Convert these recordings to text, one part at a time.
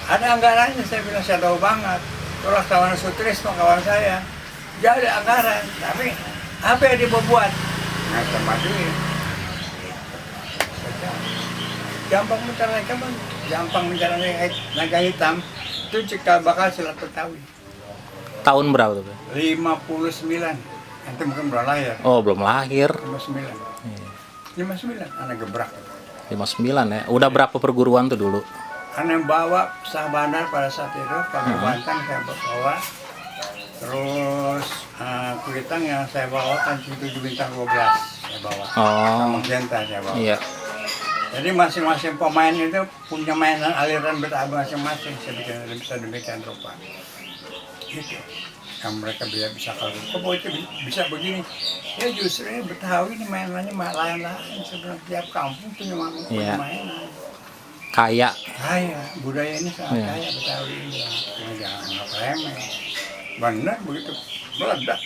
Ada anggarannya, saya bilang saya tahu banget. Kalau kawan Sutris sama kawan saya, dia ada anggaran, tapi apa yang dia buat? Nah, termasuk gampang mencari kapan? Gampang mencari naga hitam. Itu cikal bakal Silat Betawi. Tahun berapa tuh? 59. Nanti mungkin belum lahir. Oh, belum lahir. 59. Iya. 59 anak gebrak. 59 ya. Udah berapa perguruan tuh dulu? Karena yang bawa Sah Bandar pada saat itu, kami Bantan saya bawa. Terus Kuitang yang saya bawa kan 7 bintang 12 saya bawa. Sama Genta saya bawa. Iya. Jadi masing-masing pemain itu punya mainan aliran Betawi masing-masing. Saya bisa demikian rupa. Gitu. Yang mereka bisa kalau itu bisa begini. Ya justru ini Betawi ini mainannya lain-lain. Sebenarnya tiap kampung punya mainan. Kaya Budaya ini sangat kaya Betawi ini. Jangan anggap remeh. Benar begitu meledak.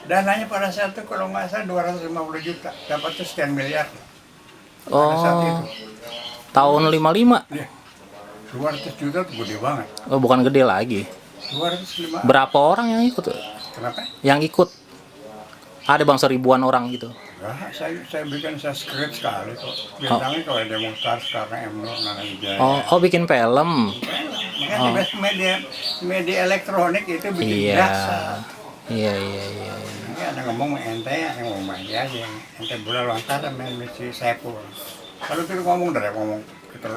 Dananya pada saat itu kalau nggak salah 250 juta, dapat tuh sekian miliar. Pada saat itu. Tahun 55? Iya. 200 juta tuh gede banget. Oh, bukan gede lagi. 205. Berapa orang yang ikut? Kenapa? Yang ikut ada bang seribuan orang gitu. Nah, saya bikin saya script sekali kok. Biasanya kalau demonstrasi karena Nur Nana Wijaya. Oh, bikin film. Makanya media elektronik itu bikin biasa. Iya. Ini ada ngomong ente, yang ngomong main aja. Ente bola lontar main misi Saipul. Kalau kita ngomong kita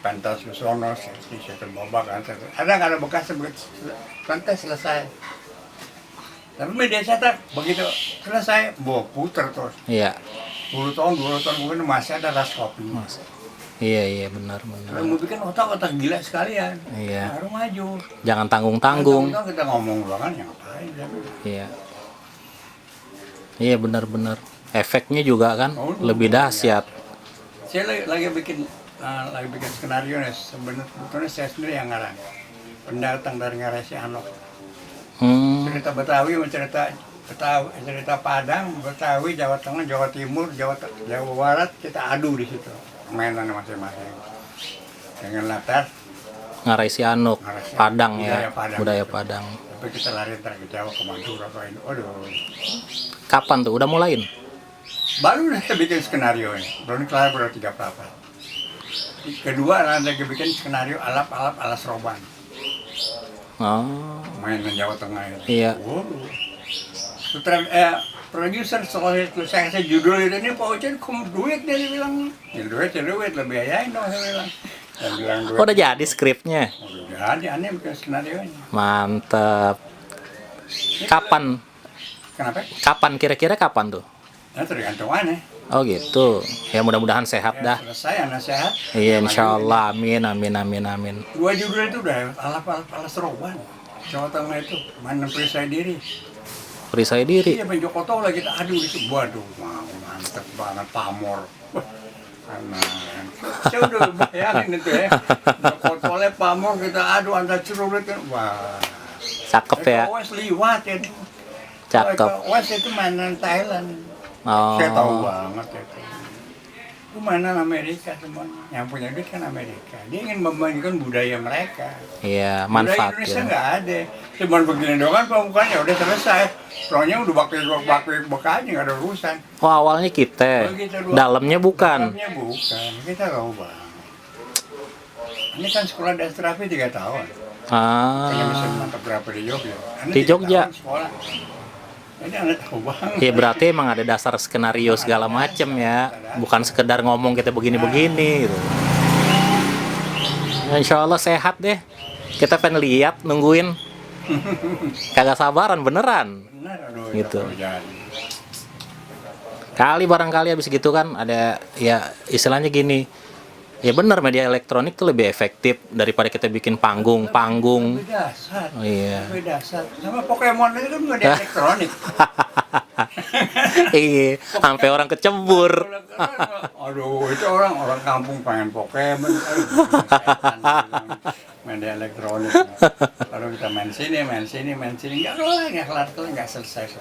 pentas ke sono, saya terbobak kan. Ada nggak ada bekas pentas selesai. Tapi media cetak begitu selesai, bawa puter terus. Iya. 10 tahun kemudian masih ada ras kopi. Iya benar. Kalau mau bikin otak gila sekalian, Iya. baru maju. Jangan tanggung-tanggung. Kita ngomong doang yang ngapain? Iya. Iya benar. Efeknya juga kan lebih dahsyat. Saya lagi bikin skenario nih. Sebetulnya saya sendiri yang ngarang. Pendatang dari Ngaresi Anok. Cerita Betawi, cerita Padang, Betawi, Jawa Tengah, Jawa Timur, Jawa Barat, kita adu di situ mainan masing-masing dengan latar Ngaresi Anuk, Padang ya, budaya gitu. Padang. Tapi kita lari ke Jawa, ke Madura, ke Indo. Aduh. Kapan tuh? Udah mulain? Baru saya bikin skenario ini, belum kelar baru 3 perapat. Kedua lagi bikin skenario alap-alap ala Seroban. Mainan Jawa Tengah itu. Iya. Produser setelah itu saya kasih judul ini Pak Ucen duit dia bilang. Duit lebih ayain dong saya bilang. Saya bilang duit. Udah jadi skripnya? Udah jadi, aneh bikin skenario nya. Mantap. Kapan? Kenapa? Kira-kira kapan tuh? Nah, tergantung aneh. Oh gitu. Ya mudah-mudahan sehat dah. Selesai anak sehat. Iya insyaallah. Amin. 2 judul itu udah ala Seroban. Jawa Tengah itu mana perisai diri. Perisai diri. Iya, Jokoto lagi kita adu di situ. Waduh, mantep banget pamor. Saya udah bayangin itu ya. Jokoto oleh pamor kita adu antar celurit kan. Wah. Cakep ya. Wes liwat ya. Cakep. Wes itu mainan Thailand. Oh. Saya tahu banget itu. Itu mainan Amerika semuanya. Yang punya duit kan Amerika. Dia ingin memajukan budaya mereka. Iya, Budaya manfaat Indonesia ya. nggak ada. Cuman begini doang kan pembukaannya udah selesai. Soalnya udah bakal aja nggak ada urusan. Oh awalnya kita. Dalamnya bukan. Dalamnya bukan. Kita tahu banget. Ini kan sekolah dasar 3 tahun. Punya mesin mantap berapa di Jogja? Di Jogja. Sekolah. Ini Anda tahu banget. Iya berarti emang ada dasar skenario segala macem ya. Bukan sekedar ngomong kita begini-begini gitu. Insya Allah sehat deh. Kita pengen lihat, nungguin. Kagak sabaran beneran. Benar, aduh, Gitu. jadi. Kali barangkali habis gitu kan ada ya istilahnya gini. Ya benar media elektronik tuh lebih efektif daripada kita bikin panggung. Lebih dasar. Oh, iya. Lebih dasar. Sama Pokemon itu kan media elektronik. Iya, sampai orang kecebur. Aduh, itu orang kampung pengen Pokemon. Media elektronik. Kalau kita main sini, nggak kelar, nggak selesai.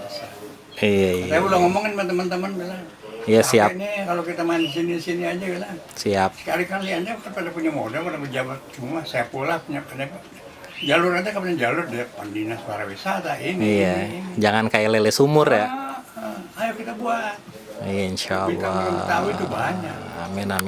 Iya. Saya udah ngomongin sama teman-teman bilang, Iya, siap. Ini kalau kita main di sini aja kan. Siap. Sekali-kali Anda pada punya modal, pada pejabat semua. Saya pula punya jalur Anda kan punya jalur di dinas pariwisata ini. Iya. Ini. Jangan kayak lele sumur ya. Ayo kita buat. Insya Kita belum Allah. tahu itu banyak. Amin amin.